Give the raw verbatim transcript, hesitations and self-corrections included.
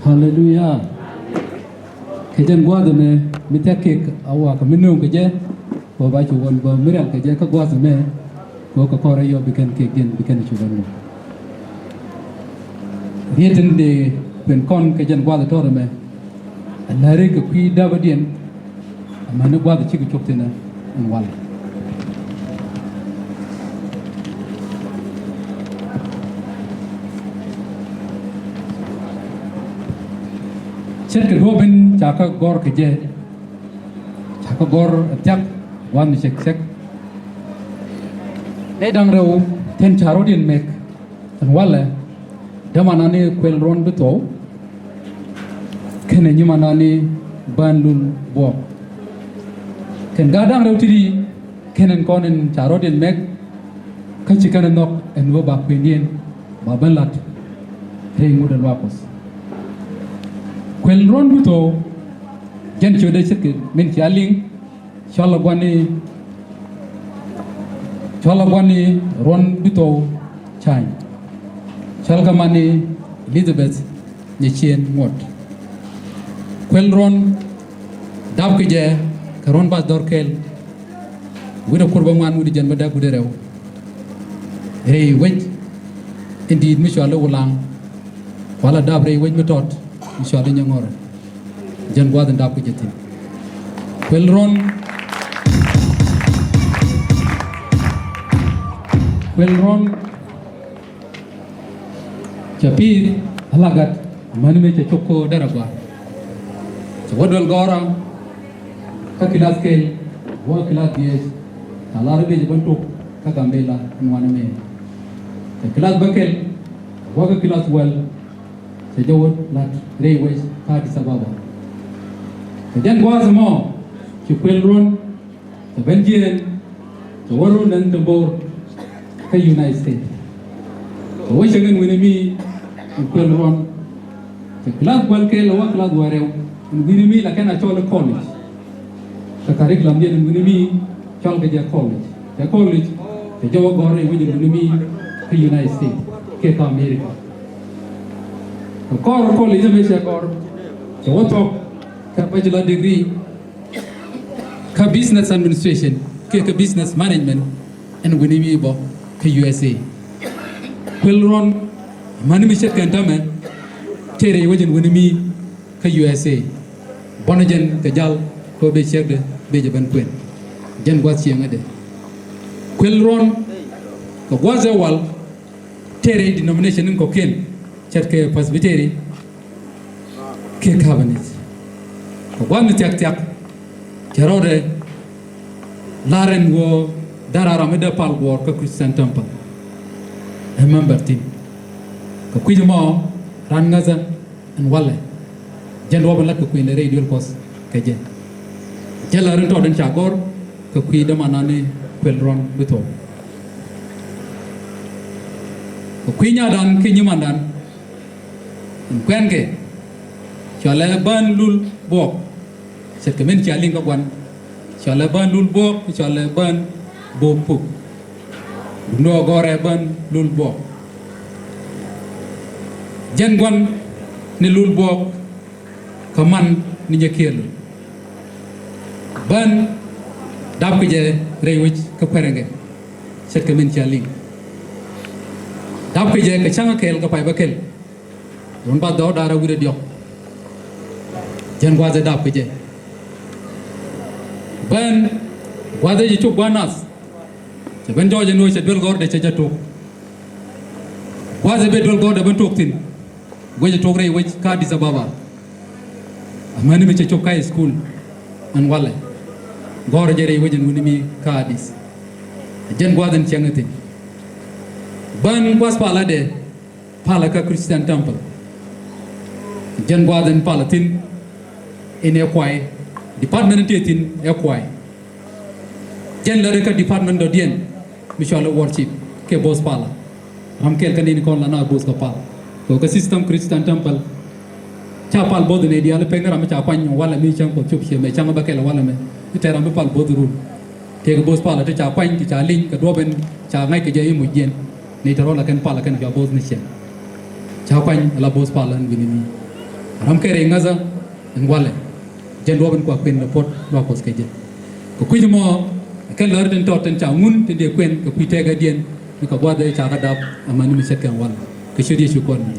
Haleluya. Kɛ jɛn gua̱a̱th ɛmɛ mi thiak kek a wakä mi nööŋ kɛ jɛ. Kɛ ɣöö ba cu ɣɔn bä mi rial kɛ jɛ kä gua̱a̱th ɛmɛ. Kɛ ɣöö kɛ kɔrɛ yɔ bi kɛn kek diɛn bi kɛn cu bä nööŋ. Riet in dee kuën kɔn kɛ jɛn gua̱a̱th ɛ tɔr ɛmɛ. Ɛ läri kɛ kui̱ dapä diɛn. Amäni gua̱th cikɛ cop thi̱n ɛn wal. Ce̱tkɛ duɔ̱ɔ̱p in ca kä gɔ̱r kɛ jɛ. Ca kä gɔ̱r ɛ thiak gua̱th ni cɛk cɛk. Nɛy da̱ŋ rɛw tin ca rɔ̱diɛn mɛk. Ɛn walɛ dämanani Kuel Ruɔ̱n Bi Thuɔw. Kɛnɛ nyimanani Bän Lul Buɔk. Kɛn gaat da̱ŋ rɛw ti̱ti̱ kɛn ɛn kɔn ɛn ca rɔ̱diɛn mɛk. Kä ci kɛn ɛ nhɔk ɛn ɣöö ba kuëndiɛn ba ben la̱t rɛy ŋut ɛ luaak Kuɔth. Kuel Ruɔ̱n Bi Thuɔw jɛn ciötdɛ ce̱tkɛ min cia liŋ. Cɔl a gua̱ni, cɔl a gua̱ni Ruɔ̱n Bi Thuɔw Cany. Cɔl kɛ mani Elizabeth Nyɛ Cieen Ŋuɔt. Kuel Ruɔ̱n dap kɛ jɛ kɛ ruɔ̱n bath dɔr kɛl. Wi̱cdɛ kur bäŋuan wi̱cdɛ jiɛn bädäk wi̱cdɛ rɛw. Rɛy wec in di̱i̱t mi cɔal i̱ Wulaŋ. Kualɛ dap rɛy wec mi tɔt mi cɔal i̱ Nyɛŋɔr. Jɛn gua̱th in dap kɛ jɛ thi̱n. Kuel Ruɔ̱n. Kuel Ruɔ̱n. Cɛ pi̱i̱th ala gat amäni mëë cɛ cop kä dɛr agɔaa. Cɛ wä duel gɔ̱rä kä kilath kɛl wä kilath dhieec. Ca lar i̱ ben jɛ ben tok kä Gambela in wanɛ mëë. Cɛ kilath bäkɛl wä kä kilath wäl. Cɛ jɛ wä la̱t rɛy wec kä Addis Ababa. Kɛ jɛn gua̱a̱th ɛmɔ ci Kuel Ruɔ̱n cɛ ben jiɛɛn cɛ wä run ɛn te bo̱o̱r kä United States. Cɛ wä cäŋ ɛn wi̱ni mi in Kuel Ruɔ̱n. Cɛ kilath gua̱l kɛl ɛ wä kilath wäl rɛw ɛn wi̱ni mi la kɛn a cɔl i̱ college. Kɛ curriculum diɛn in wi̱ni mi cɔl kɛ jɛ college. Kɛ college kɛ jɛ wä gɔ̱r rɛy wec in wi̱ni mi kä United States kiɛ kä America. Kɛ kɔr college ɛmɛ cɛ gɔ̱r cɛ wä thuɔ̱k kɛ bachelor degree kä business administration kiɛ kä business management ɛn wi̱ni mi bä kä U S A. Kuel Ruɔ̱n amäni mi ce̱tkɛ ɛn täämɛ tëë rɛy wec in wi̱ni mi kä U S A. Bɔnɛ jɛn kɛ jal kɛ ɣöö bɛ ciekdɛ bɛ jɛ ben kuɛn. Jɛn gua̱th cieŋädɛ. Kuel Ruɔ̱n kɛ gua̱th ɛ wal tëë rɛy denomination in kɔ̱kiɛn ce̱tkɛ Presbytery kiɛ Covenant. Kɛ gua̱th mi thia̱k thia̱k cɛ rɔɔdɛ la̱r ɛn ɣöö dara ram mi dee pal guɔ̱ɔ̱r kä Christian Temple. Ɛ member thi̱n kɛ kui̱c ɛmɔ ran ŋäthä ɛn walɛ. Jɛn duɔ̱ɔ̱p in la̱t kɛ kui̱n rɛy duel Kuɔth kɛ jɛ. Jɛn la rin tɔɔt in ca gɔ̱r kɛ kui̱ dämanani Kuel Ruɔ̱n Bi Thuɔ̱w. Kɛ kui̱ nyadan kiɛ nyimandan in kuɛnkɛ cɔalɛ Bän Lul Buɔk. Ce̱tkɛ min cia liŋ kä gua̱n cɔalɛ Bän Lul Buɔk, cɔalɛ Bän Buɔk Puk. Duundɛ ɣöö gɔ̱rɛ Bän Lul Buɔk. Jɛn gua̱n ni Lul Buɔk kä man ni Nyɛkiɛl. Bän dapkɛ jɛ rɛy wec kä Kuɛrɛŋɛ. Ce̱tkɛ min cia liŋ dapkɛ jɛ kɛ cäŋ kɛl kɛ pay bäkɛl. Ruɔ̱n bath dɔ̱ɔ̱k da̱rä wi̱cdɛ diɔ̱k. Jɛn gua̱a̱th ɛ dap kɛ jɛ. Bän gua̱a̱th ɛ jɛ cop gua̱a̱th nath. Cɛ ben jɔɔc ɛn ɣöö cɛ duel gɔ̱rdɛ cɛ jɛ tok. Gua̱a̱th ɛ ben duel gɔ̱rdɛ ben tok thi̱n. Guecɛ tok rɛy wec kä Addis Ababa. Amäni mi cɛ cop kä high school ɛn walɛ. Gɔ̱rɛ jɛ rɛy wec ɛn wi̱ni mi kä Addis. Jɛn gua̱a̱th ɛn cieŋ ɛ thi̱n. Bän gua̱a̱th palädɛ. Palä kä Christian Temple. Jɛn gua̱a̱th in palä thi̱n in ɛ kuay. Department in tëë thi̱n ɛ kuay. Jɛn lätdɛ kä department dɔ̱diɛn mi cɔal i̱ worship kiɛ bo̱o̱th palä. Ram kɛl kä nɛy ni kɔn la na bo̱o̱th kɛ pal. Kɛ kä system Christian Temple. Ca pal bo̱o̱th in ɛ diaal i̱ pek ni ram mi ca kuany walɛ mi cäŋ Kuɔth cop ciɛ mɛ cäŋ bä kɛl walɛ mɛ. I̱ tɛr ram mi pal bo̱o̱th run. Tëëkɛ bo̱o̱th palä ti ca kuany ti ca li̱ny kɛ duɔ̱ɔ̱p in ca ŋa̱c kɛ jɛ i̱ muc jiɛn. Ni te rɔl a kɛn palä kɛn ca bo̱o̱th ni ciɛn. Ca kuany ala bo̱o̱th pal ɣän wi̱ni mi. Ram kɛ rɛy ŋäthä ɛn walɛ. Jɛn duɔ̱p in kua kuën ni puɔ̱t luaak Kuɔth kɛ jɛ. Kɛ kui̱c mɔ kɛn lär tin tɔt tin ca ŋun tin dee kuën kɛ kui̱ tɛkɛdiɛn. Ni kɛ gua̱th ëë ca kɛ dap amäni mi ce̱tkɛ ɛn walɛ. Kɛ ciöt Yecu Kuɔth ni.